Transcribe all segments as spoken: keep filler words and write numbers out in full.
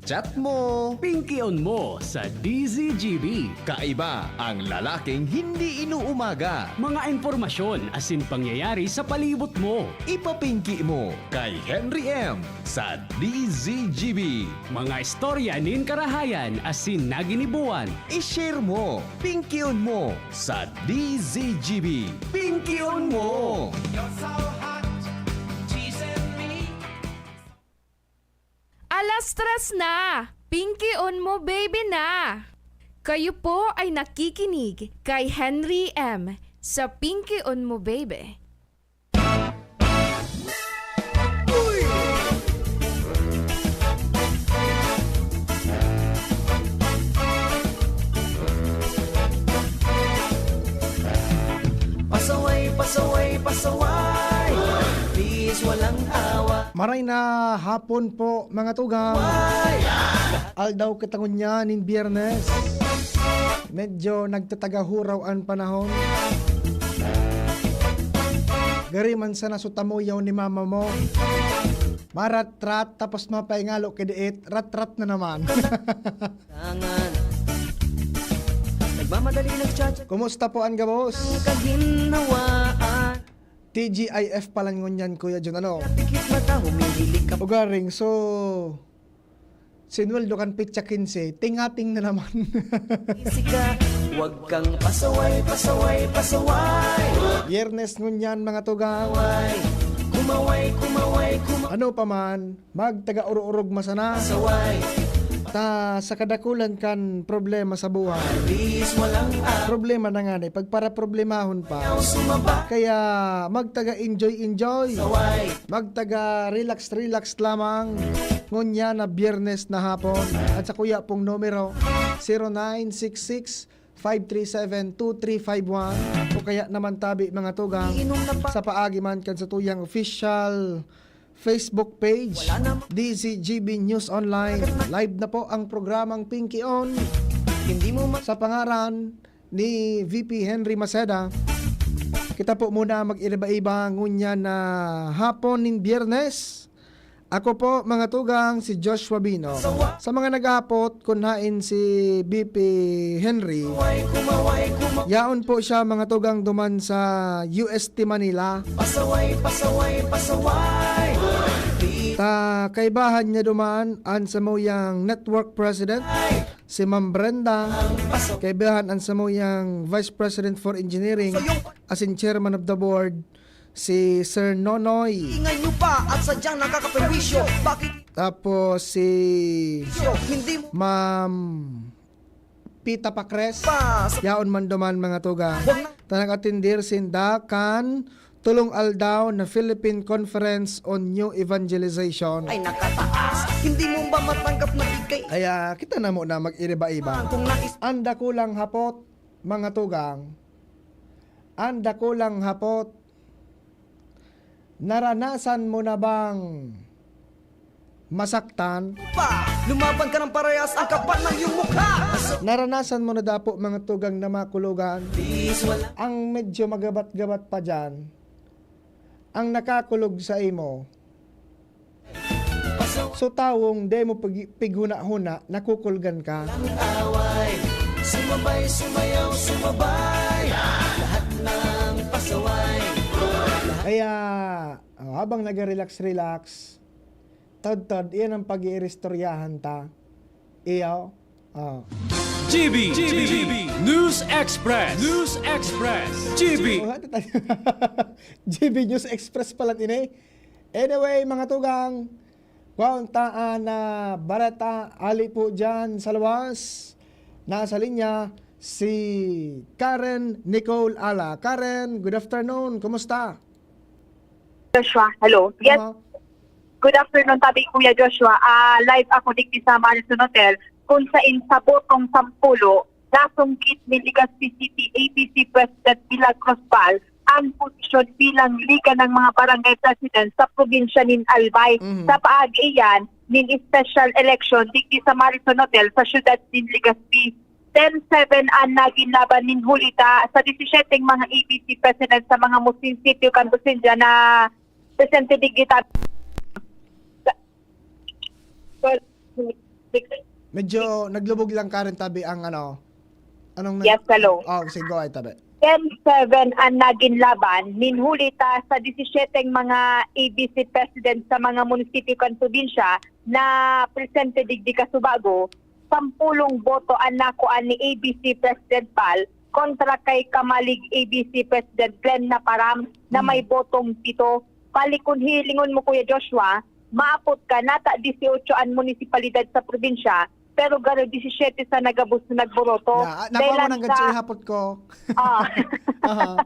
Chat mo. Pingkion mo sa D Z G B. Kaiba ang lalaking hindi inuumaga. Mga impormasyon asin pangyayari sa palibot mo. Ipapingki mo kay Henry M sa D Z G B. Mga istorya nin karahayan asin naginibuan. I-share mo. Pingkion mo sa D Z G B. Pingkion mo! You're so hot, teasing me. Alas tres na! Pingkion mo, baby na! Kayo po ay nakikinig kay Henry M sa Pingkion mo, baby. Pasaway, pasaway, pasaway. Please, walang awa. Maray na hapon po, mga tugang. Aldaw kita ngunyan nin Biyernes. Medyo nagtatagahuraw an panahon. Gari man sana sutamo yaw ni mama mo. Maratrat tapos mapaingalo kadiit, ratrat na naman. Tangan. Nagmamadali nagchat-chat. Kumusta po an gabos? Ang kaginhawaan. T G I F pala ngunyan, Kuya John, ano? Pikit mata, humihilig ka. Ugaring, so, sinweldo kan petsa quince, tingating na naman. Isi ka, wag kang pasaway, pasaway, pasaway. Biyernes ngunyan, mga tugang. Kumaway, kumaway, kumaway, kumaway. Ano pa man, magtaga-orog-orog masana. Pasaway. Ta sa kadakulan kan problema sa buhay. Please, walang a- Problema na nga ni, pagparaproblemahon pa. Sumaba. Kaya magtaga-enjoy-enjoy. Pasaway. Magtaga-relax-relax lamang. Ngunyan na Biyernes na hapon. At sa kuya pong numero, zero nine six six, five three seven, two three five one. O kaya naman tabi, mga tugang, iinom na pa. Sa paagi man kan satuyang official Facebook page, wala na. D Z G B News Online. Live na po ang programang Pinky On. Hindi mo ma- Sa pangaran ni V P Henry Maceda, kita po muna mag-iriba-iba ngunyan na hapon nin Biyernes. Ako po, mga tugang, si Joshua Bino. Sa mga naghahapot kun haen si V P Henry, yaon po siya, mga tugang, duman sa U S T Manila. Pasaway, pasaway, pasaway. Ta kaibahan niya duman an samuyang network president, si Ma'am Brenda. Kaibahan an samuyang vice president for engineering, asin chairman of the board, si Sir Nonoy. Ingay nyo pa at sadyang nakakaperwisyo. Bakit? Tapos si Hindi mo Ma'am Pita Pacres. Pa. Yaon man duman, mga tugang. Wag na. Ta nag-atendir sinda kan tolong aldaw na Philippine Conference on New Evangelization. Ay, nakataas. Hindi mo ba matanggap na ikay Kaya kita na muna mag-iriba-iba. Kung nais- Ang dakulang hapot, mga tugang. Ang dakulang hapot. Naranasan mo na bang masaktan? Pa, lumaban ka ng parehas ang kapal ng iyong mukha. Naranasan mo na dapo, mga tugang, na makulogan? Please, wala. Ang medyo magabat-gabat pa diyan, ang nakakulog sa imo. So, tawong dai mo pig-, pighuna-huna, nakukulgan ka. Ang away, sumabay, sumayaw, sumabay. Lahat ng pasaway. Kaya, oh, habang nag-relax-relax, tadtad, iyan ang pag-iiristoryahan ta. Iyo, oh. G B, G B, News Express, News Express, G B. Oh, G B News Express pala ini. Anyway, mga tugang, kwaon ta an, ah, bareta ali po diyan sa luwas. Nasa linya si Karen Nicole Ala. Karen, good afternoon. Kumusta? Joshua, hello. Yes. Hello. Good afternoon, tabi Kuya Joshua. Ah, live ako digdi sa Marison Hotel, kung sain sa botong sampulo, nasunggit ni Legazpi City A B C President Milagros Bal ang posisyon bilang Liga ng mga Barangay President sa probinsya nin Albay. Mhm. Sa paagi iyan nin special election digdi sa Marison Hotel sa siyudad nin Legazpi. Ten seven an nagin laban nin huli ta sa disisiyete mga A B C President sa mga munisipyo kan Busindia na presente digdi ta. Medyo naglubog lang, Karen, tabi ang ano, anong nag- Yes, hello. Oh, sige, go ahead, tabi. Ten seven ang nagin laban, nin huli ta sa disisyeteng mga A B C president sa mga munisipyo kan probinsya na presente digdi Casubago, sampulong boto ang nakuha ni A B C President Pal kontra kay Kamalig A B C President Glenn Naparam na may botong pito. Bali, kun hilingon mo, Kuya Joshua, maapot ka, nata dieciocho an munisipalidad sa probinsya, pero garo disisiete sa nagabos na nagboroto. Yeah, nakuha mo nang gansi ihapot ko. Ah. Aha.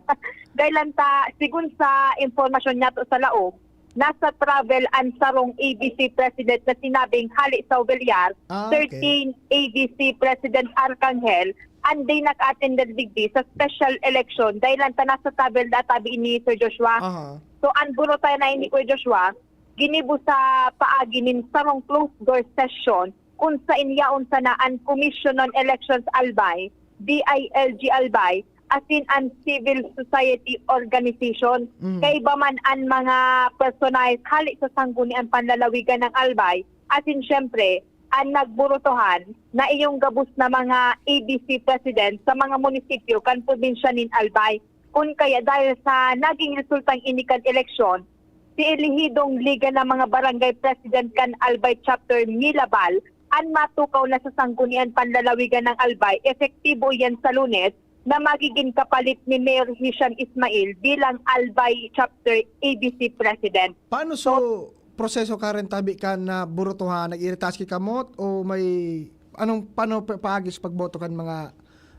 Dahil lang ta, sigun sa impormasyon niya to sa laog, nasa travel ang sarong A B C President na sinabing hali sa Ovellar, Ah, okay. thirteen A B C President Arcangel, and they nag-attend digdi sa special election dahil lang ta nasa travel da tabi ini, Sir Joshua. Aha. So, ang burotayan na ini, Kuya Joshua, ginibo sa paagi nin sarong closed door session kun saen yaon sana an Commission on Elections Albay, D I L G Albay, asin an civil society organization. Mm. Kaiba man an mga personahe hali sa Sangguniang Panlalawigan ng Albay, asin siyempre, an nagburotohan na iyong gabos na mga A B C president sa mga munisipyo kan probinsya nin Albay. Kun kaya dahil sa naging resultang ini kan eleksyon, si elehidong Liga ng mga Barangay President kan Albay Chapter Milabal an matukaw na sa Sanggunian Panlalawigan ng Albay, epektibo iyan sa Lunes, na magiging kapalit ni Mayor Hisham Ismail bilang Albay Chapter A B C President. Paano so proseso, Karen, tabi kan naburotohan? Nag-iritaski kamot o may anong paano pa- paagi sa pagboto kan mga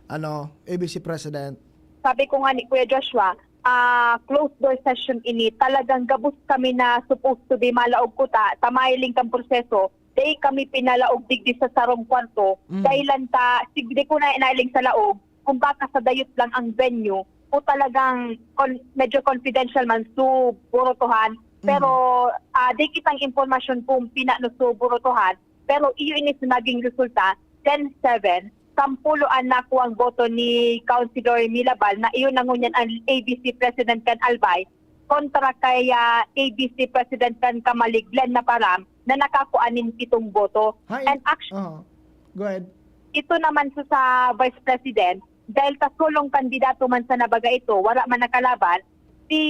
ano, A B C president? Sabi ko nga ni Kuya Joshua, ah, closed door session ini. Talagang gabos kami na supposed to be malaog kuta, ta mahiling kang proseso. Dai kami pinalaog digdi sa sarong kwarto. Mm. Dahil lang ta, sigdi ko na inahiling sa laog, kung baka sa dayot lang ang venue, o talagang con- medyo confidential man, so, burotohan. Pero, ah, di kitang impormasyon kung pinano so burotohan. Pero iyo ini sa naging resulta, ten seven, sampulo an nakuang boto ni Councilor Milabal na iyo na ngunyan ang A B C President kan Albay kontra kay, ah, A B C President kan Kamalig, Glenn Naparam, na nakakua nin pitong boto. Hi. And actu- Oh. Go ahead. Ito naman sa, sa Vice President, dahil sa solong kandidato man sa nabaga ito, wala man nakalaban, si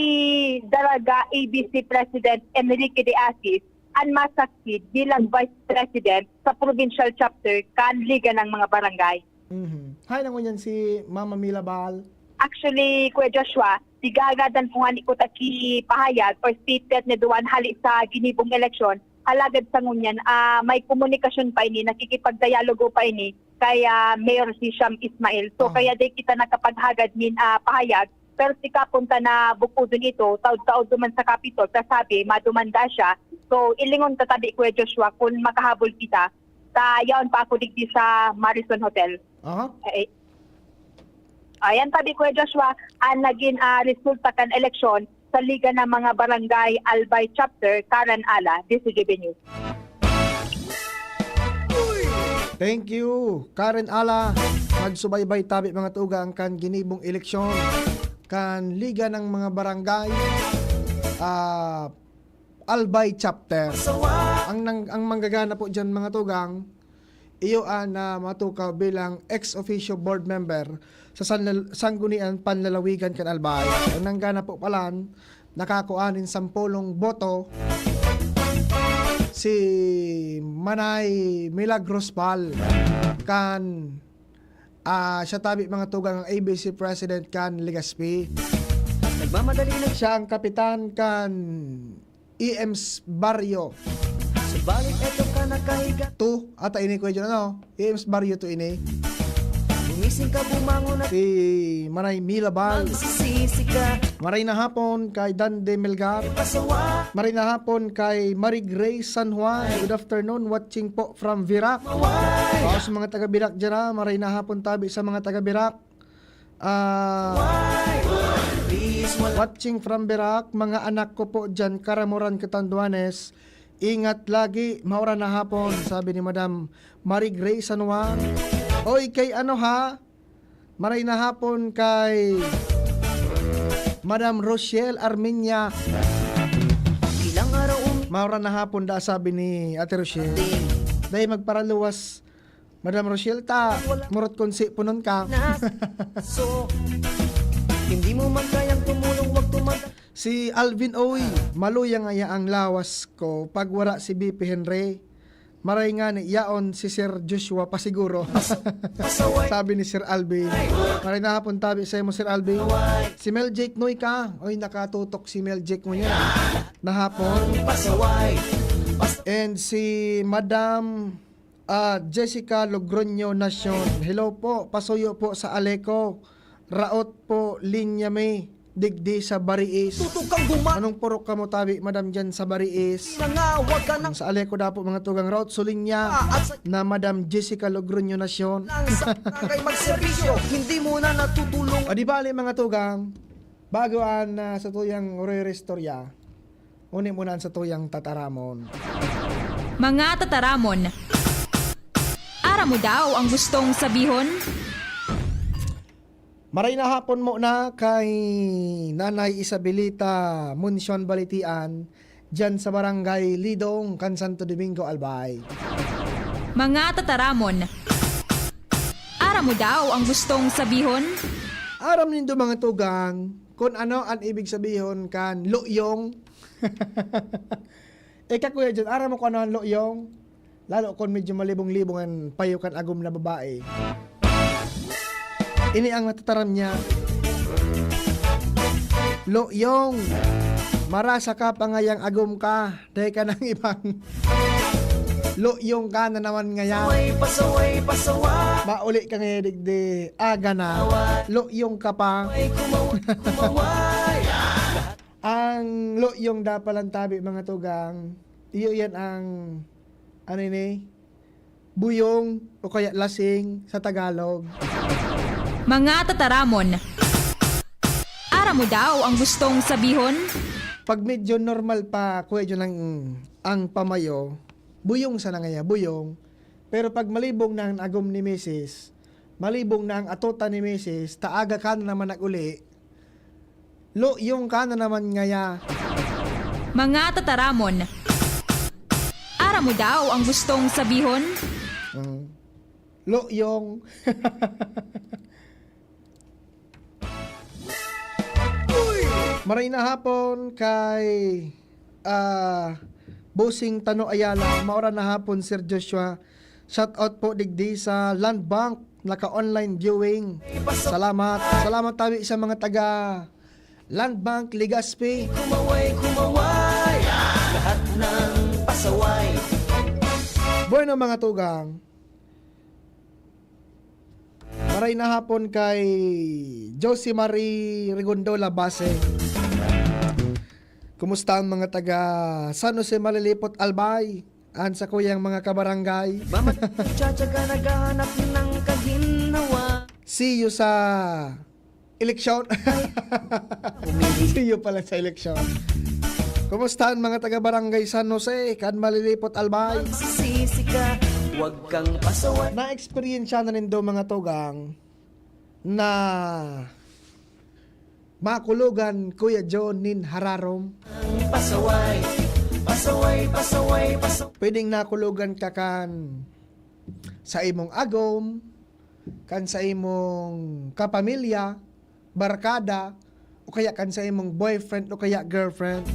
Daraga A B C President Enrique de Asis an masaksid bilang Vice President sa Provincial Chapter kan Liga ng mga Barangay. Mhm. Hi, nangunyan si Mama Mila Bahal. Actually, Kuya Joshua, sigagadan po nga ni kuta ki pahayag or statement ni Duan hali sa ginibong eleksyon. Alagad sa ngunyan, ah, may komunikasyon pa ini, nakikipagdialogo pa ini kay, ah, Mayor Hisham Ismail. So, Ah. kaya di kita nakapaghagad nin, ah, pahayag. Pero si kapunta na bukudon ito, taod-taod duman sa Capitol, kasabi, madumanda siya. So, ilingon ta tabi, Kuya Joshua, kung makahabol kita, ta yaon pa ako digdi sa Marison Hotel. Aha. Eh, ayan, tabi, Kuya Joshua, ang naging, ah, resulta kan eleksyon sa Liga ng mga Barangay Albay Chapter, Karen Ala, D C G B News. Thank you, Karen Ala. Nagsubaybay tabi, mga tugang, kan ginibong eleksyon kan Liga ng mga Barangay, ah, Albay Chapter. Ang nang, ang manggagana po diyan, mga tugang, iyo an, ah, matukaw bilang ex officio board member sa San-, Sanggunian Panlalawigan kan Albay. Ang nanggana po palan, nakakua nin sampolong boto si Manay Milagros Bal kan, ah, siya tabi, mga tugang, ang A B C President kan Legazpi. Nagmamadali na Siya ang kapitan kan E M's Barrio. Subalit eto ka nakahiga. Two, ata ini, Kuya John, ano? E M's Barrio two ini. Gumising ka, bumangon at Si Manay Mila Bal. Magsisisi ka. Maray na hapon kay Dande Melgar. Pasawa. Maray na hapon kay Marie Grace San Juan. Good afternoon, watching po from Virac. Maway. Para sa mga taga Virac dyan, ha, maray na hapon tabi sa mga taga Virac. Ah, Please, wala. Watching from Virac, mga anak ko po dyan, Caramoran, Catanduanes. Ingat lagi, maura na hapon, sabi ni Madam Marie Grace San Juan. Oy, kay ano ha? Maray na hapon kay Madam Rochelle Armenia. Ilang araw umi- Maura na hapon da, sabi ni Ate Rochelle. Dahil magparaluwas Madam Rochelle, ta, murot kon si punon ka. So, hindi mo man kayang tumulong, wag tumanda. Si Alvin, oy, maluya ngaya ang lawas ko pag wara si B P Henry. Maray nga ni yaon si Sir Joshua pasiguro. Pasaway, Sabi ni Sir Alvin. Maray na hapon tabi sa imo, Sir Alvin. Si Mel Jake Noy ka. Oy, nakatutok si Mel Jake mo niya. Nahapon. pasaway. And si Madam ah, Jessica Logroño Nacion. Hello po, pasuyo po sa Aleco. Raot po, linya mi, digdi sa Bariis. Tutok kang guma. Anong purok kamo tabi, madam, dyan sa Bariis? Nangawag ka ng Sa Aleco daw po, mga tugang, raot sulinya at sa na Madam Jessica Logroño Nacion. lang sa barangay magserbisyo. Hindi mo na natutulong. O di bali, mga tugang, bago an ah, sa tuyang re-restorya, uni mo na an sa tuyang tataramon. Mga tataramon. Aram mo daw ang gustong sabihon? Maray na hapon mo na kay Nanay Isabelita Muncion Balitian, dyan sa Barangay Lidong, kan Santo Domingo, Albay. Mga tataramon. Aram mo daw ang gustong sabihon? Aram nindo, mga tugang, kung ano an ibig sabihon kan loyong? Ika, Kuya John, aram mo kung ano an loyong? Lalo kung medyo malibong-libong an payo kan agom na babae. Ini ang natataram niya. Loyong, marasa ka pa ngayang agom ka, dahil ka ng ibang loyong ka na naman ngaya. Pasaway, pasaway, pasaway. Mauli ka ngayon, digdi, aga na. Loyong ka pa. Kumaway, kumaway. Ang loyong dapalan tabi, mga tugang, iyo yan ang, ano ini, buyong o kaya lasing sa Tagalog. Mga tataramon. Aram mo daw ang gustong sabihon? Pag medyo normal pa, Kuya John, ang, ang pamayo, buyong sana ngaya, buyong. Pero pag malibong na ang agom ni misis, malibong na ang atuta ni misis, ta aga ka na naman nag-uli, loyong ka na naman ngaya. Mga tataramon. Aram mo daw ang gustong sabihon? Mm. Loyong. Maray na hapon kay ah, Bossing Tano Ayala. Maura na hapon, Sir Joshua. Shout out po digdi sa Land Bank, naka-online viewing. Salamat. Salamat tabi sa mga taga Land Bank, Legazpi. Kumaway, kumaway. Lahat ng pasaway. Bueno, mga tugang. Maray na hapon kay Josie Marie Regondo Labase. Kumusta ang mga taga San Jose, Malilipot, Albay? An sa kuyang mga kabarangay. Mamatyaga naghahanap ng kaginhawa. See you sa eleksyon. See you pala sa eleksyon. Kumusta ang mga taga Barangay San Jose, kan Malilipot, Albay? Magsisisi ka, huwag kang pasaway. Na-experience na nindo, mga tugang, na makulogan, Kuya John, nin hararom? Pasaway, pasaway, pasaway, pasaway. Pwedeng nakulogan ka kan sa imong agom, kan sa imong kapamilya, barkada, o kaya kan sa imong boyfriend o kaya girlfriend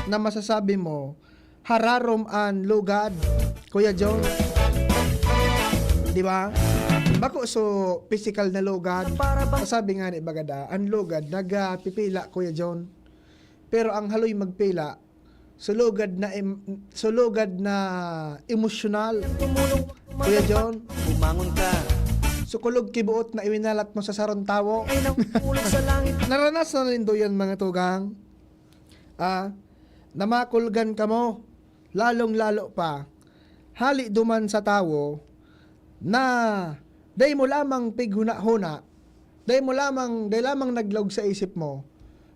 na masasabi mo, hararom an lugad, Kuya John. Di ba? Bako so physical na lugad. Masabi nga ni Bagada, ang lugad nagpipila, Kuya John. Pero ang haloy magpila, sulugad na em-, sulugad na emosyonal. Kuya John, Bumangon ka. Sukulog ki buot na iwinalat mo sa sarong tawo. Ay nang pulog sa langit. Naranasan na nindo yan, mga tugang? Ah, namakulgan kamo, lalong-lalo pa. Hali duman sa tawo na dai mo lamang pighuna-huna, dai mo lamang, dai lamang naglaog sa isip mo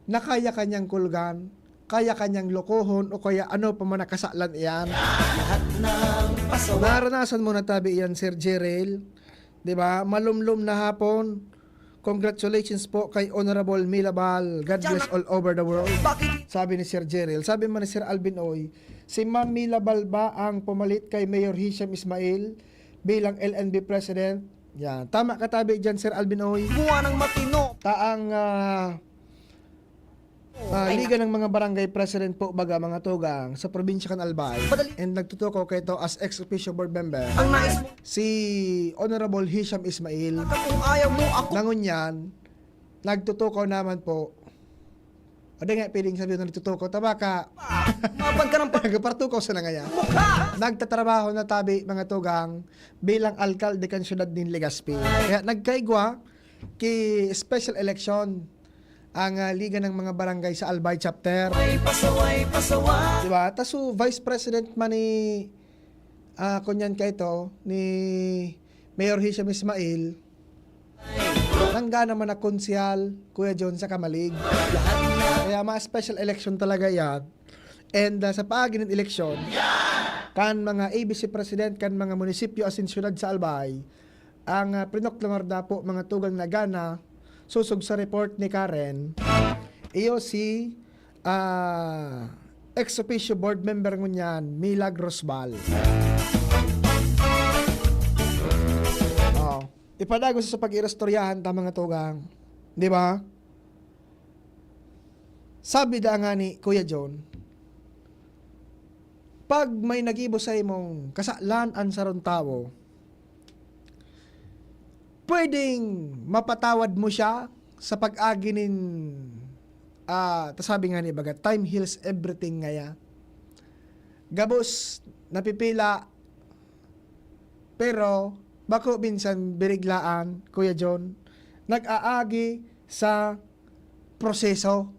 na kaya kanyang kulgan, kaya kanyang lokohon, o kaya ano pa man nakasalan iyan. Lahat ng pasaway. Naranasan mo na tabi iyan, Sir Jerel. Di ba? Malumlom na hapon. Congratulations po kay Honorable Milabal. God bless all over the world. Bakit? Sabi ni Sir Jerel. Sabi man ni Sir Alvin Oy, si Ma'am Milabal ba ang pumalit kay Mayor Hisham Ismail? bilang L N B President. Yan. Tama ka tabi dyan, Sir Alvin Oy. Buwan ng matino. Taang ah, ah, Liga ng mga Barangay President po, baga, mga tugang, sa probinsya kan Albay. Madali. And nagtutukaw kaito as ex officio board member. Ang nais mo Si Honorable Hisham Ismail. Kung ayaw mo ako. Na ngunyan, nagtutukaw naman po. O di nga, pwedeng sabihin na nagtutukaw. Tama ka. Mapan ka ng Nagpartukaw sa nangaya. Mukha. Nagtatrabaho na tabi, mga tugang, bilang alkalde kan siyudad nin Legazpi. Kaya nagkaigwa ki special election ang ah, Liga ng mga Barangay sa Albay Chapter. Ay, pasaway, pasaway. Diba? Taso Vice President man ni ah, kunyan kaito, ni Mayor Hisham Ismail, nangga naman na konsyal, Kuya John, sa Camalig. Kaya mga special election talaga yan. And ah, sa paagi ng eleksyon, kan mga A B C president, kan mga munisipyo asin syudad sa Albay, ang ah, prinoklamar dapo, mga tugang, na gana, sosog sa report ni Karen, iyo si ah, ex officio board member ngunyan, Milagros Bal. Oh, ipadagos sa pag-iristoryahan ta, mga tugang. Di ba? Sabi da nga ni Kuya John, pag may nagibo sa imong kasalan an sarong tawo, pwedeng mapatawad mo siya sa pag-agi nin, ah, ta sabi nga ni baga, "Time heals everything," ngaya. Gabos, napipila, pero bako minsan biriglaan, Kuya John, nag-aagi sa proseso.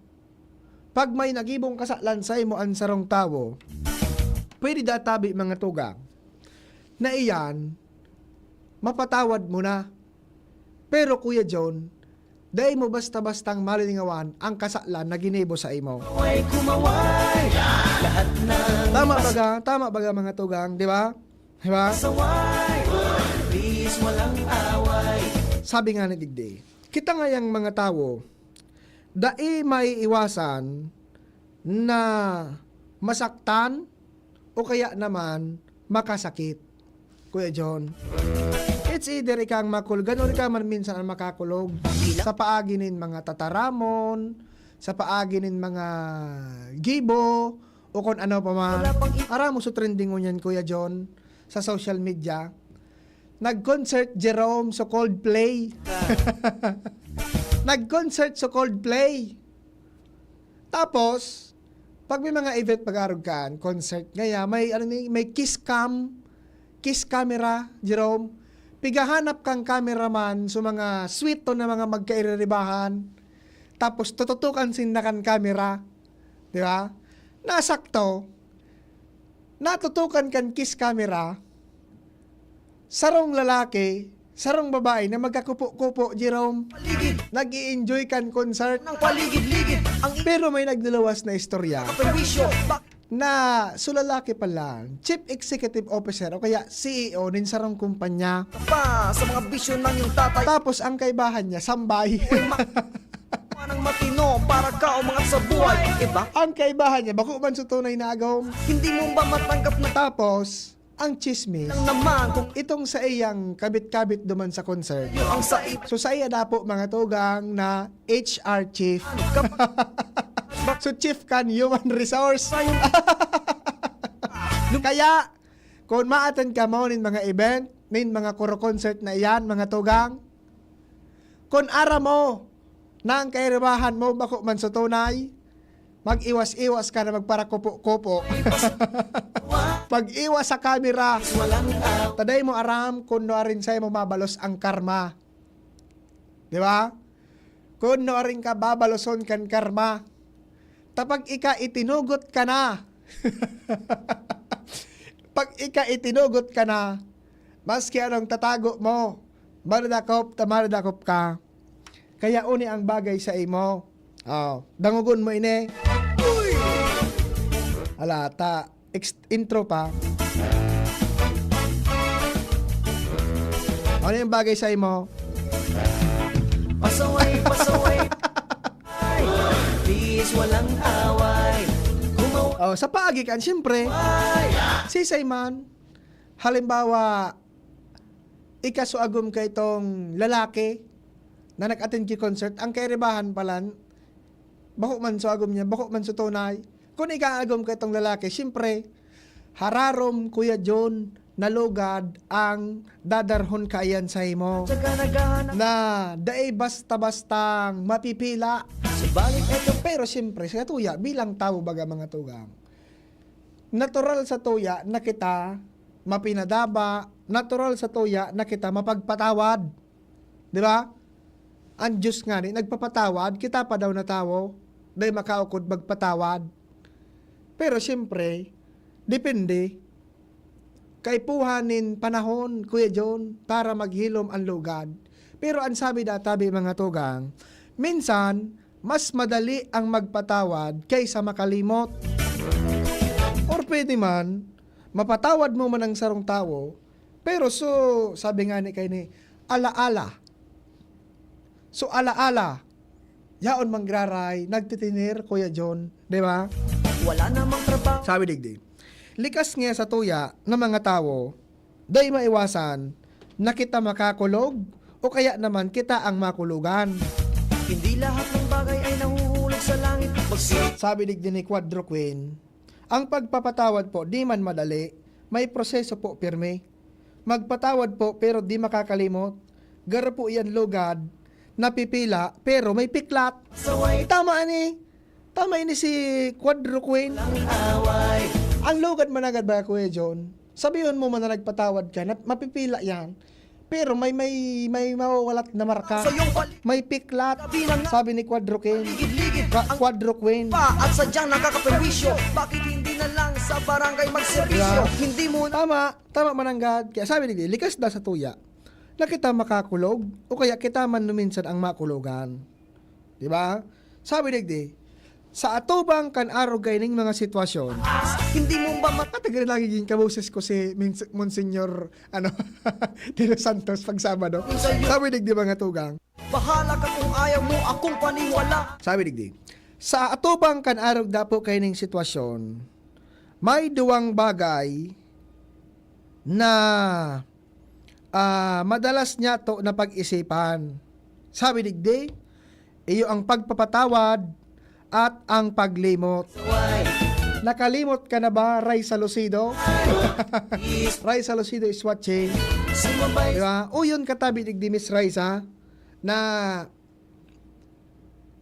Pag may nagibong kasalan sa imo an sarong tawo, pwede databi, mga tugang, na iyan, mapatawad mo na. Pero, Kuya John, dai mo basta-bastang malingawan ang kasalan na ginibo sa imo. Ay, kumaway. Lahat na Tama baga, tama baga, mga tugang, di ba? Di ba? Pasaway. Please, walang away. Sabi nga ni digdi, kita ngayang mga tawo, dai maiiwasan na masaktan o kaya naman makasakit. Kuya John, it's either ika ang makulgan or ika man minsan ang makakulog sa paagi nin mga tataramon, sa paagi nin mga gibo, o kung ano pa man. Aram mo, so trending ngunyan, Kuya John, sa social media. Nag-concert Jerome sa Coldplay. Nag-concert sa Coldplay. Tapos, pag may mga event, pag-arog kan, concert, ngaya, may, ano ni, may kiss cam, kiss camera, Jerome. Pigahanap kang cameraman sa mga suito na mga magkairiribahan. Tapos, tututukan sinda kan camera. Di ba? Nasakto, natutukan kan kiss camera, sarong lalaki, sarong babae na magkakupo-kupo, Jerome. Paligid. Nag-i-enjoy kan concert. Ng paligid-ligid. Ang Pero may nagluluwas na istorya perwisyo. Bak- na so lalaki pala, chief executive officer o kaya C E O nin sarong kumpanya. Pa sa mga bisyo ng iyong tatay. Tapos ang kaibahan niya, sambay. Manang matino para ka umangat sa buhay. Iba? Ang kaibahan niya, bako man sa tunay na agom. Hindi mo ba matanggap na Tapos, ang chismis, lang naman kung itong sa iyang kabit-kabit duman sa concert. iyo ang sa iba? So sa iya dapo, mga tugang, na H R chief. So chief kan human resource. Kaya, kung ma-attend ka mo nin mga event, nin mga kuro concert na iyan, mga tugang, kung aram mo na ang kairibahan mo bako man sa tunay, mag-iwas-iwas ka na magparakupo-kupo. Pag-iwas sa kamera. Walang aw. Taday mo aram kung nuarin sa'yo mo mabalos ang karma. Di ba? Kung nuarin ka babaloson kan karma. Tapag ika itinugot ka na. Pag ika itinugot ka na, maski anong tatago mo, madadakop ta madadakop ka. Kaya uni ang bagay sa imo. Oh, dangogon mo ini. Ala, ta, ex- intro pa. Ano yung bagay sa imo? Pasaway, pasaway. Ay, please, walang away. Kumaway. Oh, sa paagi kan, siyempre, sisay man. Halimbawa, Ika so agom kaitong lalaki na nag-attend ki concert, ang kairibahan palan, bako man so agom niya, bako man so tunay. Kun ika agom kaitong lalaki, siyempre, hararom, Kuya John, na lugad ang dadarhon kaiyan sa imo. Na dai basta-bastang mapipila. Pero siyempre, sa tuya, bilang tawo baga, mga tugang, natural sa tuya na kita mapinadaba, natural sa tuya na kita mapagpatawad. Di ba? Ang Diyos nga ni, nagpapatawad, kita pa daw na tawo, dai makaukod magpatawad. Pero siyempre, depende. Kaipuhan nin panahon, Kuya John, para maghilom ang lugad. Pero ang sabi da tabi, mga tugang, minsan, mas madali ang magpatawad kaysa makalimot. Or pwede man, mapatawad mo man ang sarong tawo, pero so, sabi nga ni kay ni, alaala. So, alaala, yaon mangraray, nagtitinir, Kuya John, di ba? Wala namang trabaho. Sabi digdi, likas nga sa tuya na mga tawo, dai maiwasan na kita makakulog o kaya naman kita ang makulogan. Hindi lahat ng bagay ay nahuhulog sa langit. Magsi- Sabi digdi ni Quadro Queen, ang pagpapatawad po di man madali, may proseso po pirmi. Magpatawad po pero di makakalimot. Garo po iyan lugad, napipila, pero may piklat. Saway. Tama ani. Tama ini si Quadro Queen. Away. Ang lugad managad ba, Kuya John? Sabihon mo man na nagpatawad ka, na mapipila yan. Pero may, may, may mawawalat na marka. Sa iyong balik. May piklat, Sabi na nga. Sabi ni Quadro Queen. Ligid-ligid Qua-, ang Quadro Queen. Pa at sadyang nakakaperwisyo. Bakit hindi na lang sa barangay magserbisyo? Yeah. Hindi mo na Tama, tama mananggad. Kaya sabi ni, likas na sa tuya na kita makakulog o kaya kita man numinsan ang makulogan. Di ba? Sabi digdi, sa atubang kan arog kaining mga sitwasyon. Hindi mo ba mat- At nagre-, nagiging kaboses ko si Mins-, Monsignor, ano, De Los Santos pag Sabado. Sabi digdi, mga tugang. Bahala ka kung ayaw mo akong paniwala. Sabi digdi, sa atubang kan arog dapo kaining sitwasyon, may duwang bagay na ah, madalas niya to na pag-isipan. Sabi digdi, iyo ang pagpapatawad at ang paglimot. Nakalimot ka na ba, Raisa Lucido? Raisa Lucido is watching. Di ba? O yun, katabi digdi, Miss Raisa, na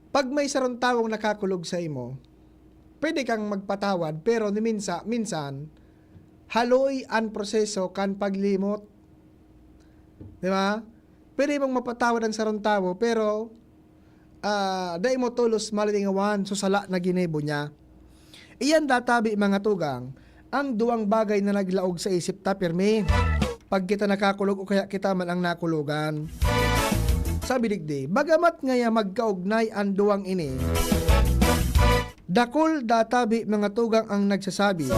pag may sarong tawong nakakulog sa imo, pwede kang magpatawad, pero ni minsa-, minsan, haloy an proseso kan paglimot. Di ba? Pwede mong mapatawad ang sarong tawo, pero, ah, dai mo tolos malingawan sa sala na ginibo niya. Iyan databi, mga tugang, ang duwang bagay na naglaog sa isip ta pirmi pag kita nakakulog o kaya kita man ang nakulogan. Sabi digdi, bagamat ngaya magkaugnay an duwang ini, dakul databi, mga tugang, ang nagsasabi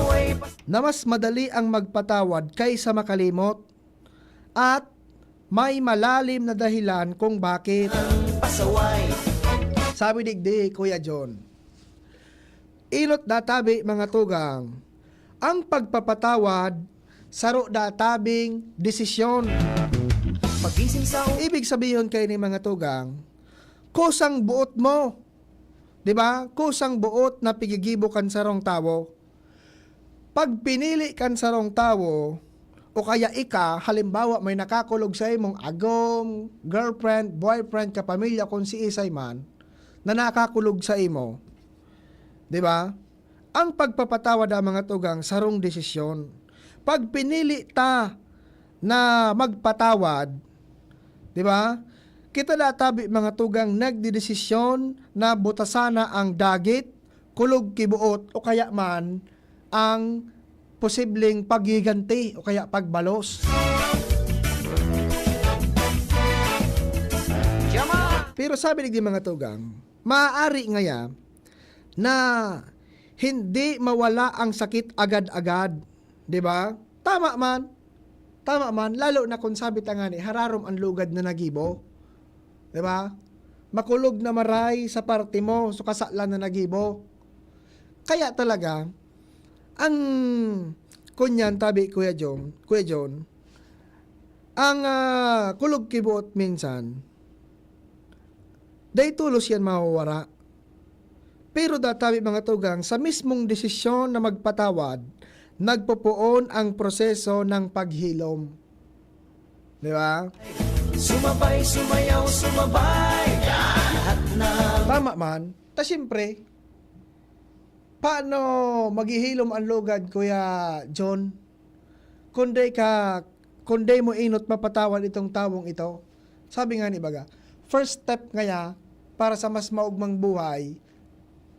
na mas madali ang magpatawad kaysa makalimot. At may malalim na dahilan kung bakit. Pasaway. Sabi digdi, Kuya John. Inot databi, mga tugang, ang pagpapatawad, saro databing desisyon. Pagising sa u- Ibig sabihin kayo ni, mga tugang, kusang buot mo, di ba? Kusang buot na pigigibo kan sarong tawo. Pag pinili kan sarong tawo, o kaya ika, halimbawa, may nakakulog sa imong agom, girlfriend, boyfriend, kapamilya, kung si isay man, na nakakulog sa imo, di ba? Ang pagpapatawad, ang mga tugang, sarong desisyon. Pag pinili ta na magpatawad, di ba? Kita na tabi, mga tugang, nagdedesisyon na butasana ang dagit, kulog ki buot, o kaya man ang posibleng paghiganti o kaya pagbalos. Pero sabi digdi, mga tugang, maaari ngaya na hindi mawala ang sakit agad-agad, di ba? Tama man. Tama man, lalo na kung sabi ta ngani, hararom ang lugad na nagibo. Di ba? Makulog na maray sa parte mo, sa kasalan na nagibo. Kaya talaga, ang kunyan, tabi, Kuya John, Kuya John, Ang, ah, kulog ki buot minsan, dai tolos yan mawawara. Pero databi, mga tugang, sa mismong desisyon na magpatawad, nagpopoon ang proseso ng paghilom. Di ba? Sumabay, sumayaw, sumabay. Lahat na. Tama man. Ta siyempre, paano maghihilom ang lugad, Kuya John? Kung di ka, kung di mo inot mapatawad itong tawong ito. Sabi nga ni baga, first step ngaya para sa mas maugmang buhay,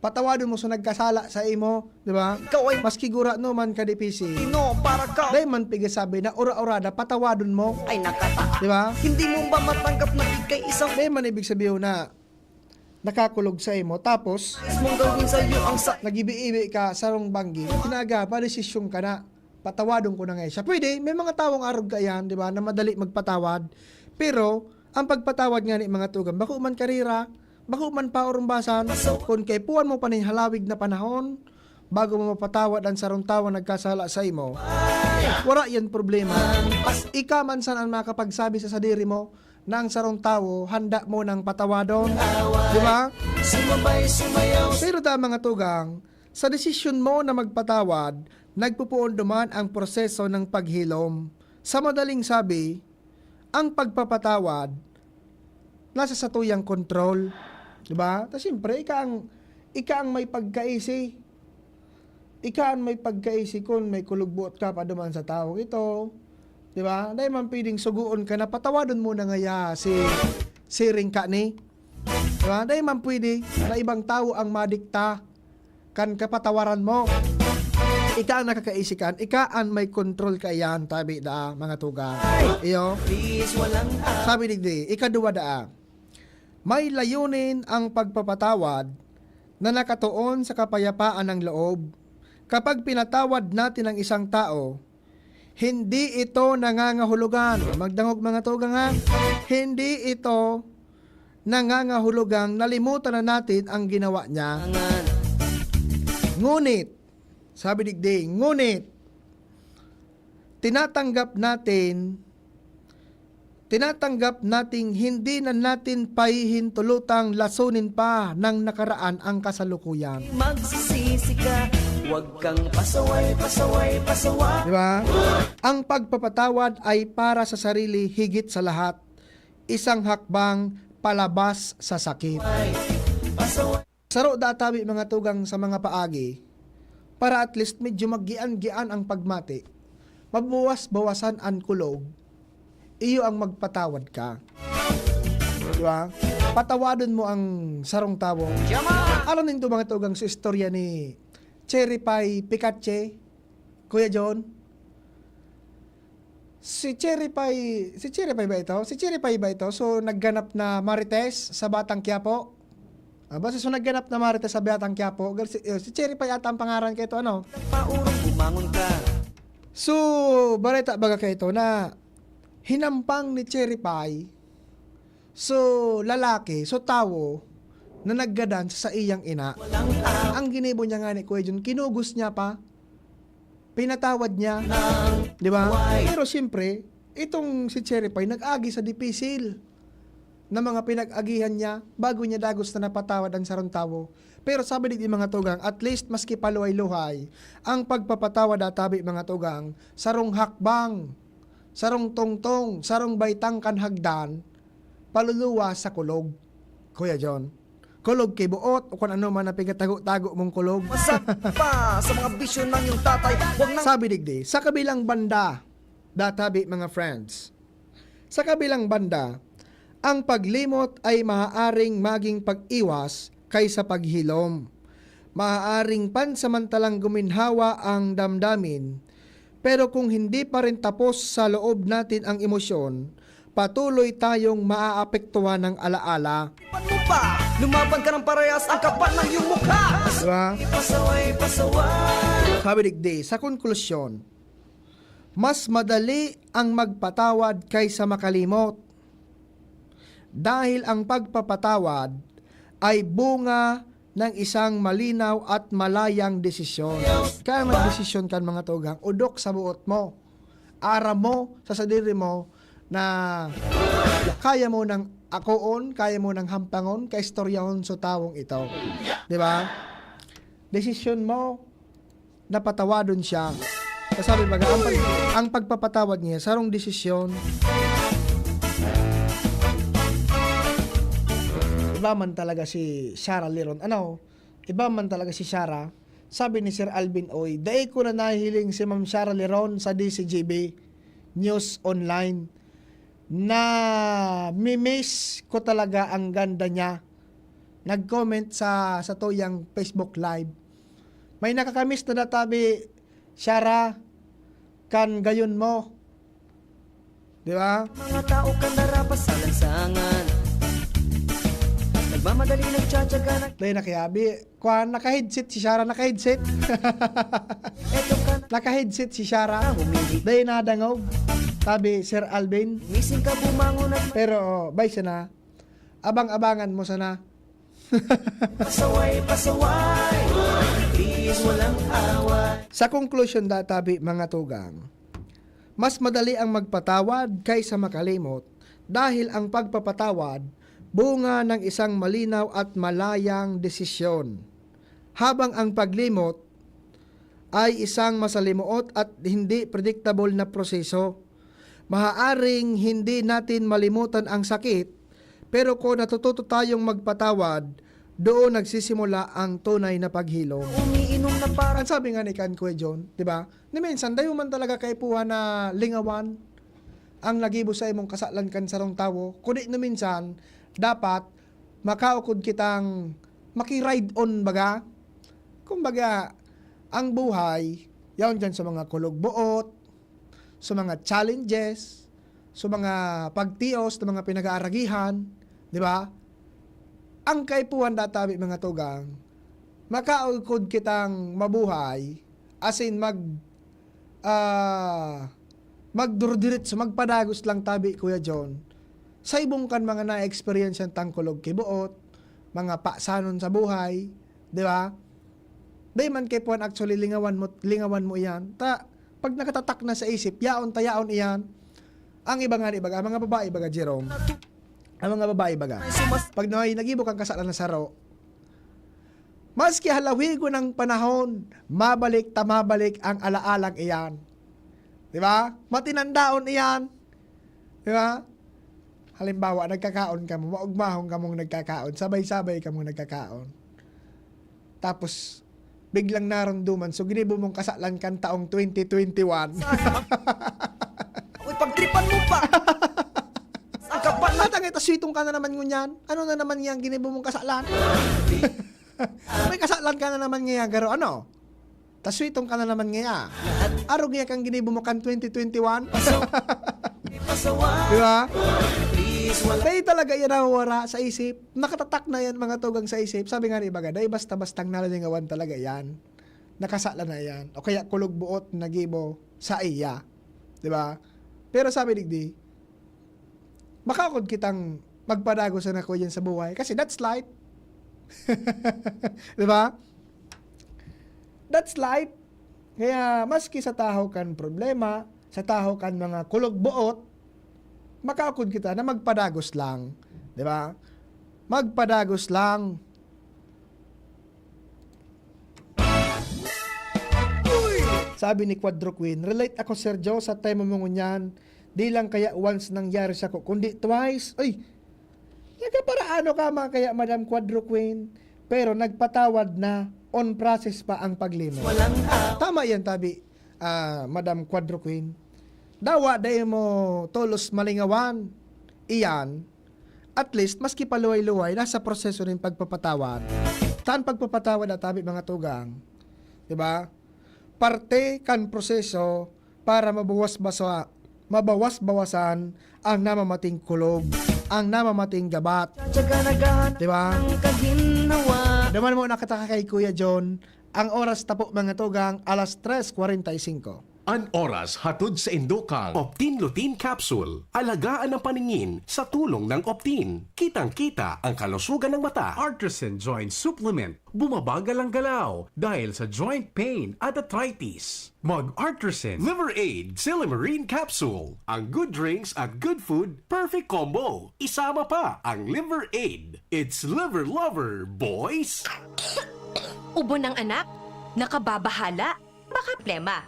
patawadon mo sa nagkasala sa imo, di ba? Ikaw ay Maski gurano man kadipisi. Tino para ka. Dai man pigasabi na ura-urada, patawadon mo. Ay nakata. Di ba? Hindi mo ba matanggap na ikay isang Dai man ibig sabihin na nakakulog sa imo. Tapos, Mong gawin sa iyo ang sa nagibi-ibi ka sarong banggi. Tinaga, padesisyon ka na. Patawadon ko na nga siya. Pwede, may mga tawong arog ka yan, di ba, na madali magpatawad. Pero, ang pagpatawad nga ni mga tugang, bako man karira, bako man paurumbasan, kung kaipuhan mo pa nin halawig na panahon, bago mo mapatawad ang sarong tawo nagkasala sa imo, wala yan problema. Ika man san an makapagsabi sa sadiri mo na ang sarong tawo handa mo nang patawadon. Di ba? Sumabay, sumayaw. Pero ta, mga tugang, sa desisyon mo na magpatawad, nagpupuon duman ang proseso ng paghilom. Sa madaling sabi, ang pagpapatawad nasa satuyang kontrol. Di ba? Ta siyempre, ika ang, ika ang may pagkaisi. Ika an may pagkaisi kun may kulog buot ka pa duman sa tawong ito. Di ba? Dai man pwedeng sugoon ka na patawadon mo na ngaya si, si Ringka ni. Di ba? Dai man pwede na ibang tawo ang madikta kan kapatawaran mo. Ika ang nakakaisi kan, ika an may kontrol kaiyan, tabi daa, mga tugang. Iyo. Please, walang Sabi digdi, ikaduwa daa, may layunin ang pagpapatawad na nakatoon sa kapayapaan ng loob. Kapag pinatawad natin ang isang tao, hindi ito nangangahulugan, magdangog mga tugang ha, hindi ito nangangahulugang nalimutan na natin ang ginawa niya. Ngunit, sabi digdi, ngunit, tinatanggap natin, tinatanggap nating hindi na natin pahihintulutang lasonin pa ng nakaraan ang kasalukuyan. Magsisisi ka, huwag kang pasaway, pasaway, pasaway. Di ba? Ang pagpapatawad ay para sa sarili higit sa lahat. Isang hakbang palabas sa sakit. Pasaway. Saro da tabi mga tugang sa mga paagi, para at least medyo maggian-gian ang pagmati. Mabawas-bawasan an kulog, iyo ang magpatawad ka. Di ba? Patawadon mo ang sarong tawo. Alam nindo mga tugang sa istorya ni Cherry Pie Picache, Kuya John? Si Cherry Pie, si Cherry Pie ba ito? Si Cherry Pie ba ito? So, nagganap na Marites sa Batang Quiapo? Ah, basta so nagganap na Marites sa Batang Quiapo. Gal-, si, eh, si Cherry Pie ata ang pangaran kay ito, ano? Paurong bumangon ka. So, balita baga kay ito na hinampang ni Cherry Pie, so, lalaki, so, tawo na naggadan sa saiyang ina. Ang ginibo niya nga ni Kuya Jun, kinugos niya pa, pinatawad niya. Di ba? Pero siyempre, itong si Cherry Pie nag-agi sa dipisil na mga pinag-agihan niya bago niya dagos na napatawad ang sarong tawo. Pero sabi digdi mga tugang, at least maski paluhay-luhay, ang pagpapatawad atabi mga tugang, sarong hakbang, sarong tungtong, sarong baitang kan hagdan, paluluwas sa kulog, Kuya John. Kulog ki buot o kung ano man ang pigatago-tago mong kulog. Masakit pa sa mga bisyo ng iyong tatay. Wag nang Sabi digdi, sa kabilang banda, databi mga friends. Sa kabilang banda, ang paglimot ay maaaring maging pag-iwas kaysa paghilom. Maaaring pansamantalang guminhawa ang damdamin, pero kung hindi pa rin tapos sa loob natin ang emosyon, patuloy tayong maaapektuhan ng alaala. Ipan mo pa, lumaban ka ng parehas ang kapal ng iyong mukha. Diba? Pasaway, pasaway. Sabi digdi, sa konklusyon, mas madali ang magpatawad kaysa makalimot. Dahil ang pagpapatawad ay bunga ng isang malinaw at malayang desisyon. Kaya magdesisyon kan mga tugang, udok sa buot mo. Aram mo sa sadiri mo na kaya mo nang akoon, kaya mo nang hampangon, kaistoryahon sa tawong ito. Di ba? Desisyon mo, napatawadon siya. Sabi baga, ang, pag, ang pagpapatawad niya, sarong desisyon. Iba man talaga si Shara Leron. Ano? Iba man talaga si Shara. Sabi ni Sir Alvin Oy, "Dai ko na nahihiling si Ma'am Shara Leron sa D C G B News Online. Na-miss ko talaga ang ganda niya." Nag-comment sa, sa tuyang Facebook Live. May nakakamiss na databi, Shara, kan gayon mo. Di ba? Mga tao kan darapas sa lansangan. Nagmamadali, nagtsatsaga, nag- Dahil nakiabi, kuwan, naka-headset si Shara, naka-headset. Eto ka na. Naka-headset si Shara. Humili. Dahil nadangog. Sabi, Sir Alvin. Gising ka, bumangon at Pero, oh, bay sana. Abang-abangan mo sana. Pasaway, pasaway. Please, walang away. Sa konklusyon databi, mga tugang, mas madali ang magpatawad kaysa makalimot dahil ang pagpapatawad bunga ng isang malinaw at malayang desisyon, habang ang paglimot ay isang masalimuot at hindi predictable na proseso. Maaaring hindi natin malimutan ang sakit, pero kung natututo tayong magpatawad, doon nagsisimula ang tunay na paghilom. Umiinom na parang Ang sabi nga ni kan Kuya John, di ba? Ni minsan, dayo man talaga kaipuhan na lingawan ang nagibo sa imong kasalan kan sarong tawo. Kundi ni minsan, dapat makaukod kitang maki-ride on baga. Kumbaga, ang buhay, yaon dyan sa mga kulog-boot, sa mga challenges, sa mga pagtios, sa mga pinag-aaragihan, di ba? Ang kaipuhan databi, mga tugang, makaukod kitang mabuhay, as in, mag, ah, magdurdiritso, magpadagos lang tabi, Kuya John. Sa ibong kan mga na-experience yan tangkulog kibuot, mga pasanon sa buhay, di ba? Di man kay puwan actually lingawan mo, lingawan mo iyan. Ta, pag nakatatak na sa isip, yaon ta yaon iyan. Ang iba nga, iba, ang mga babae, baga, Jerome. Ang mga babae, baga. Pag na, nagibo kang kasalan na saro, maski halawigon ang panahon, mabalik ta mabalik ang alaalang iyan. Di ba? Matinandaon iyan. Di ba? Halimbawa, nagkakaon kamo, maugmahon kamong nagkakaon, sabay-sabay kamong nagkakaon. Tapos, biglang naromdoman, so ginibo mong kasalan kan taong twenty twenty-one. Uy, pagtripan mo pa! Ang kapal na Matang ito, switong ka na naman ngunyan. Ano na naman yang ginibo mong kasalan? May kasalan ka na naman ngayon, garo, ano? Taswitong ka na naman ngaya. Arog ngaya kang ginibo mo kan twenty twenty-one. Di ba? Dahil talaga yan nawawara sa isip. Nakatatak na yan, mga tugang, sa isip. Sabi nga ni ibaga, dahil basta-bastang nalingawan talaga yan. Nakasala na yan. O kaya kulog buot na gibo sa iya. Di ba? Pero sabi digdi, makaukod kitang magpadagos na ako yan sa buhay. Kasi that's life. Di ba? That's life. Kaya maski sa tahaw kan problema, sa tahaw kan mga kulog buot, makaukod kita na magpadagos lang. Di ba? Magpadagos lang. Sabi ni Quadro Queen, "Relate ako, Sir Joe, sa tema mo ngunyan. Di lang kaya once nangyari sako, kundi twice." Uy, nagkaparaano ka man kaya, Madam Quadro Queen, pero nagpatawad na, on process pa ang paglimot. Walang aw- Tama yan, tabi, ah, Madam Quadro Queen. Dawa, dai mo tolos malingawan. Iyan, at least, maski paluway-luway, nasa proseso nin pagpapatawad. Tan pagpapatawad, atabi, mga tugang. Di ba? Parte kan proseso para mabawas-basa-, mabawas-bawasan ang namamating kulog, ang namamating gabat. Tsaga naghahanap Di ba? ng kaginhawa. Naman mo nakataka kay Kuya John, ang oras tapo, mga tugang, alas tres kwarenta y singko. An oras hatod sa indo kang Optin Lutein Capsule. Alagaan ang paningin sa tulong ng Optin. Kitang-kita ang kalusugan ng mata. Artisan Joint Supplement. Bumabagal ang galaw dahil sa joint pain at arthritis. Mag Artisan. Liver Aid Silymarin Capsule. Ang good drinks at good food, perfect combo. Isama pa ang Liver Aid. It's Liver Lover, boys! Ubo ng anak? Nakababahala? Baka plema.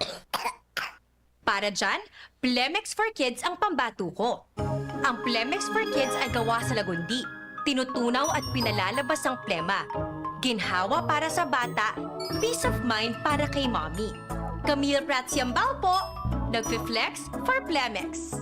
Para dyan, Plemex for Kids ang pambato ko. Ang Plemex for Kids ay gawa sa lagundi. Tinutunaw at pinalalabas ang plema. Ginhawa para sa bata, peace of mind para kay mommy. Camille Prats Yambao po, nagfi-flex for Plemex.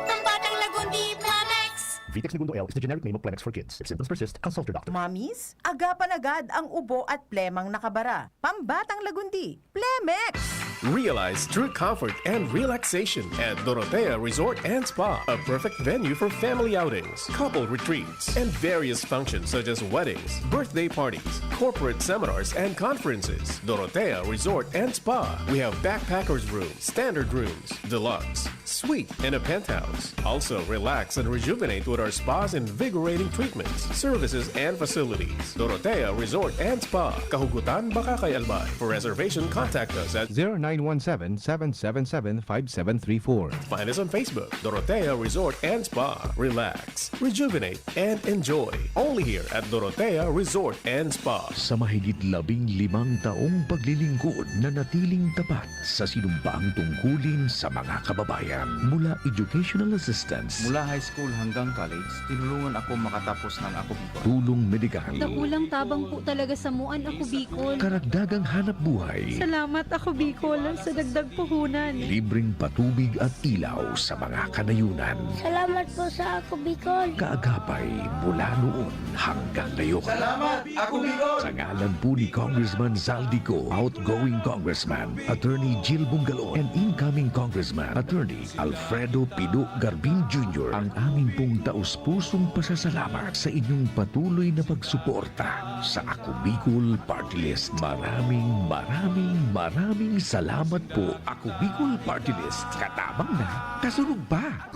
Pambatang Lagundi, Plemex! Vitex Negundo L is the generic name of Plemex for kids. If symptoms persist, consult your doctor. Mommies, aga pa nagad ang ubo at plemang nakabara. Pambatang Lagundi, Plemex! Realize true comfort and relaxation at Dorotea Resort and Spa, a perfect venue for family outings, couple retreats, and various functions such as weddings, birthday parties, corporate seminars, and conferences. Dorotea Resort and Spa. We have backpackers room, standard rooms, deluxe, suite, and a penthouse. Also, relax and rejuvenate with our spa's invigorating treatments, services, and facilities. Dorotea Resort and Spa, Kahugutan, Bacacay, Albay. For reservation, contact us at zero nine one seven, seven seven seven, five seven three four. Find us on Facebook, Dorotea Resort and Spa. Relax, rejuvenate, and enjoy. Only here at Dorotea Resort and Spa. Sa mahigit labing limang taong paglilingkod, nanatiling tapat sa sinumpaang tungkulin sa mga kababayan. Mula educational assistance, Mula high school hanggang college, tinulungan ako makatapos ng Ako Bicol. tulong medikal, Dakulang tabang po talaga sa muan Ako Bicol. karagdagang hanap buhay, Salamat Ako Bicol sa dagdag puhunan. libreng patubig at ilaw sa mga kanayunan. Salamat po sa Ako Bicol. Kaagapay mula noon hanggang ngayon. Salamat, Ako Bicol! Sa ngalan po ni Congressman Zaldy Co, outgoing Congressman Attorney Jill Bungalon, and incoming Congressman Attorney Alfredo Pido Garbin Junior, ang amin pong taus-pusong pasasalamat sa inyong patuloy na pagsuporta sa Ako Bicol Party List. Maraming, maraming, maraming salamat po, Ako Bicol Party List. Katabang na, kasunod pa!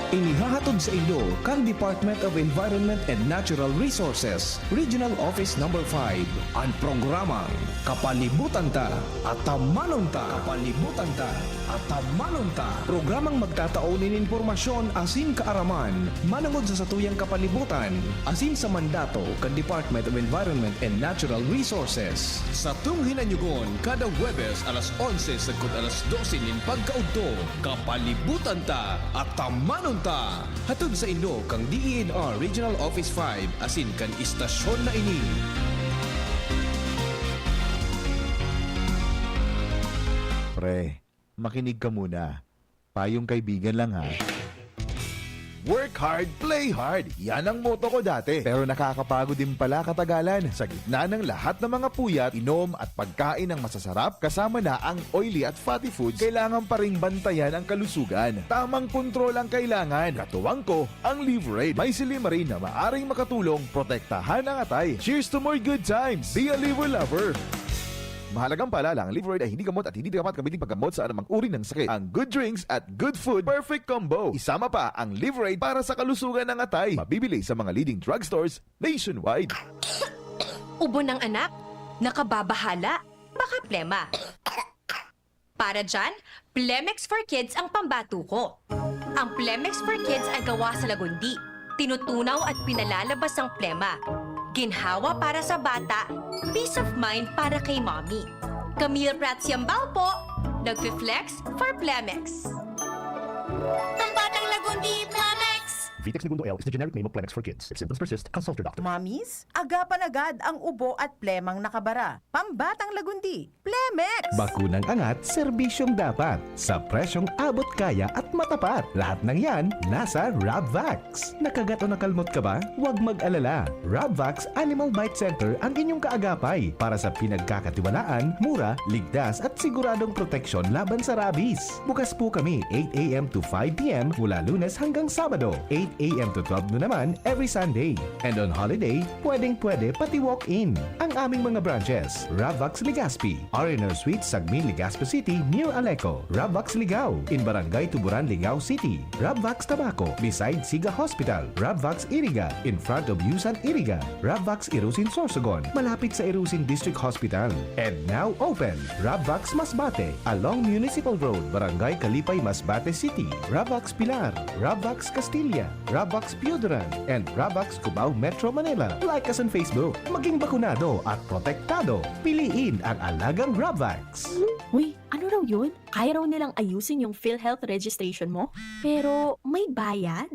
Inihahatod saindo kan Department of Environment and Natural Resources, Regional Office Number five, an programang Kapalibutan Ta, Atamanon Ta. Kapalibutan Ta, Atamanon Ta. Programang magtatao nin impormasyon asin kaaraman manongod sa satuyang kapalibutan asin sa mandato kan Department of Environment and Natural Resources. Satong hinanyugon kada Huwebes alas onse sagkod alas dose nin pagkaudto. Kapalibutan Ta, Atamanon Ta! Hatod saindo kan D E N R Regional Office five asin kan istasyon na ini. Pre, makinig ka muna. Payong kaibigan lang, ha. Work hard, play hard. Yan ang motto ko dati. Pero nakakapagod din pala katagalan. Sa gitna ng lahat ng mga puyat, inom at pagkain ng masasarap, kasama na ang oily at fatty foods, kailangan pa ring bantayan ang kalusugan. Tamang kontrol ang kailangan. Katuwang ko, ang Liverade. May silymarin na maaring makatulong protektahan ang atay. Cheers to more good times! Be a Liver Lover! Mahalagang paalala, ang Liverade ay hindi gamot at hindi dapat gamitin paggamot sa anumang uri ng sakit. Ang good drinks at good food, perfect combo. Isama pa ang Liverade para sa kalusugan ng atay. Mabibili sa mga leading drugstores nationwide. Ubo ng anak? Nakababahala? Baka plema. Para dyan, Plemex for Kids ang pambato ko. Ang Plemex for Kids ay gawa sa lagundi. Tinutunaw at pinalalabas ang plema. Ginhawa para sa bata, peace of mind para kay mommy. Camille Prats Yambao po, nagfi-flex for Plemex. Pambatang Lagundi, Plemex! Vitex Negundo L is the generic name of Plemex for kids. If symptoms persist, consult your doctor. Mommies, agapan agad ang ubo at plemang nakabara. Pambatang Lagundi, Plemex! Bakunang angat, serbisyong dapat, sa presyong abot kaya at matapat. Lahat ng yan, nasa Rabvax. Nakagat o nakalmot ka ba? Huwag mag-alala. Rabvax Animal Bite Center ang inyong kaagapay para sa pinagkakatiwalaan, mura, ligtas at siguradong proteksyon laban sa rabies. Bukas po kami eight a m to five p m mula Lunes hanggang Sabado, eight A M to twelve noon naman every Sunday. And on holiday, pwedeng-pwede pati walk-in. Ang aming mga branches, Ravvax Legazpi, R and R Suite, Sagmin, Legazpi City, near Aleco, Ravvax Ligao, in Barangay Tuburan, Ligao City, Ravvax Tabaco, beside Siga Hospital, Ravvax Iriga, in front of Yusan Iriga, Ravvax Irusin Sorsogon, malapit sa Irusin District Hospital. And now open, Ravvax Masbate, along Municipal Road, Barangay Kalipay, Masbate City, Ravvax Pilar, Ravvax Castilla, Ravvax Pioduran, and Ravvax Cubao, Metro Manila. Like us on Facebook. Maging bakunado at protektado. Piliin ang alagang Ravvax. Uy, ano raw yun? Kaya raw nilang ayusin yung PhilHealth registration mo? Pero may bayad?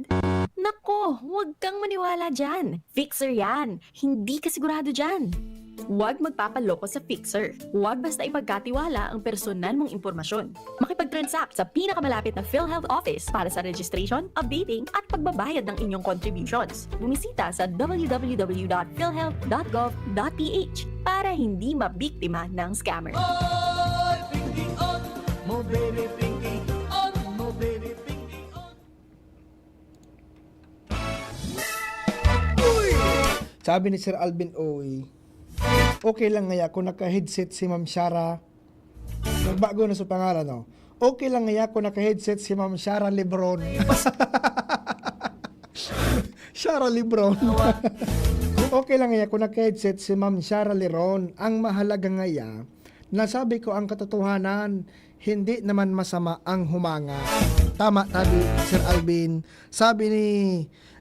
Nako, huwag kang maniwala dyan. Fixer yan. Hindi ka sigurado dyan. Huwag magpapaloko sa fixer. Huwag basta ipagkatiwala ang personal mong impormasyon. Makipag-transact sa pinakamalapit na PhilHealth office para sa registration, updating, at pagbabayad ng inyong contributions. Bumisita sa w w w dot philhealth dot gov dot p h para hindi mabiktima ng scammer. Oy, pindion mo, baby, pindion mo, baby, pindion. Sabi ni Sir Alvin, "Oy, okay lang ngaya kung naka-headset si Ma'am Shara." Nagbago na sa pangalan, no? "Okay lang ngaya kung naka-headset si Ma'am Shara Lebron." Shara Lebron. "Okay lang ngaya kung naka-headset si Ma'am Shara Lebron. Ang mahalaga ngaya, nasabi ko ang katotohanan, hindi naman masama ang humanga." Tama, tabi, Sir Alvin. Sabi ni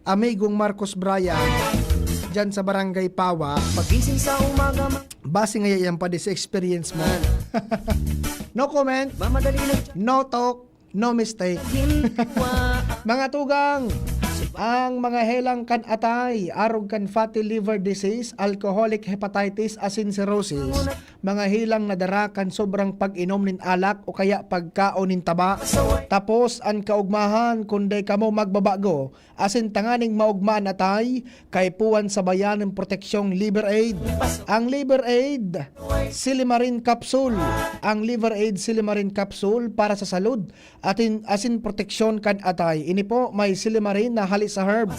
amigong Marcos Brian, dyan sa Barangay Pawa, Pagising sa umaga, ma- base ngaya yan pa di sa experience mo. No comment, mamadali na no talk, no mistake. ginhawa. Mga tugang, ang mga helang kan atay, arog kan fatty liver disease, alcoholic hepatitis, asin cirrhosis, mga helang na dara kan sobrang pag-inom nin alak o kaya pagkaon nin taba. Tapos an kaugmahan, kun dai kamo magbabago, asin tanganing maugma an atay, kaipuhan sabayan nin proteksyong Liver Aid. Ang Liver Aid Silimarin Capsule. Ang Liver Aid Silimarin Capsule para sa salud atin, asin proteksyon kan atay. Ini po may silimarin na hali sa herb.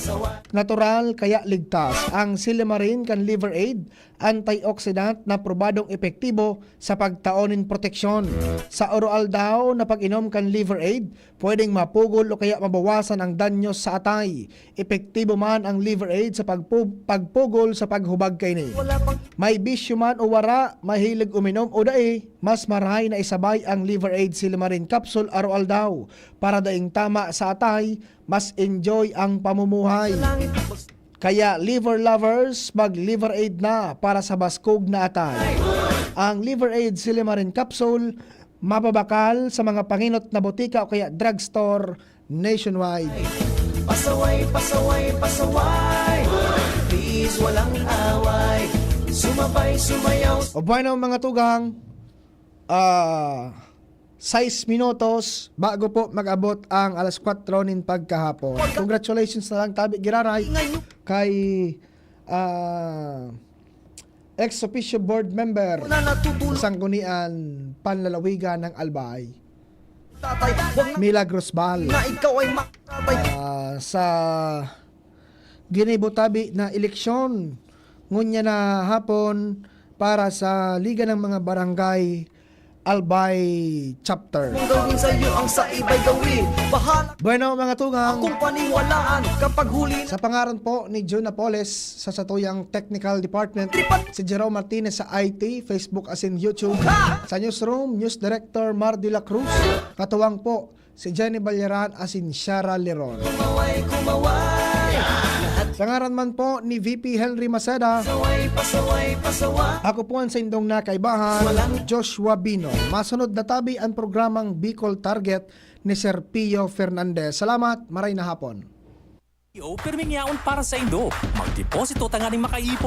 Natural kaya ligtas. Ang silimarin kan Liver Aid, antioxidant na probadong epektibo sa pagtao nin proteksyon. Sa oroaldaw na pag-inom kan Liver Aid, pwedeng mapugol o kaya mabawasan ang danyos sa atay. Epektibo man ang Liver Aid sa pagpu- pagpugol sa paghubag kaini. May bisyo man o wara, mahilig uminom o dai, mas marahay na isabay ang Liver Aid Silimarin Capsule aro-aldaw para daing tama sa atay, mas enjoy ang pamumuhay. Kaya liver lovers, mag Liver Aid na para sa baskog na atay. Ang Liver Aid Silimarin Capsule, mababakal sa mga panginot na botika o kaya drugstore nationwide. Pasaway, pasaway, pasaway. Please, walang away. Sumabay, sumayaw. O bueno, mga tugang, ah, sais minutos bago po mag-abot ang alas kwatro nin pagkahapon. Congratulations na lang, tabi giraray, kay ah, ex officio board member Na natutulog sa Sanggunian Panlalawigan ng Albay, tatay. Wag na Milagros Bal, na ikaw ay makatay. ah, sa ginibo tabi na eleksyon ngunya na hapon para sa Liga ng mga Barangay Albay Chapter. Kung gawin sa'yo ang sa iba'y gawin. Bahala Bueno, mga tugang, akong paniwalaan kapag huli na sa pangaran po ni Jun Napoles sa satuyang technical department, si Jerome Martinez sa I T, Facebook asin YouTube, sa newsroom, News Director Mar de la Cruz, katuwang po si Jenny Balleran asin Shara Leron. kumaway, kumaway. Sa ngaran man po ni V P Henry Maceda, Pasaway, pasaway, pasaway. ako po ang saindong nakaibahan, Joshua Bino. Masunod na tabi ang programang Bicol Target ni Sir Pio Fernandez. Salamat, maray na hapon. Yo, pirming yaon para sa indo. Magdeposito tanganing makaipon.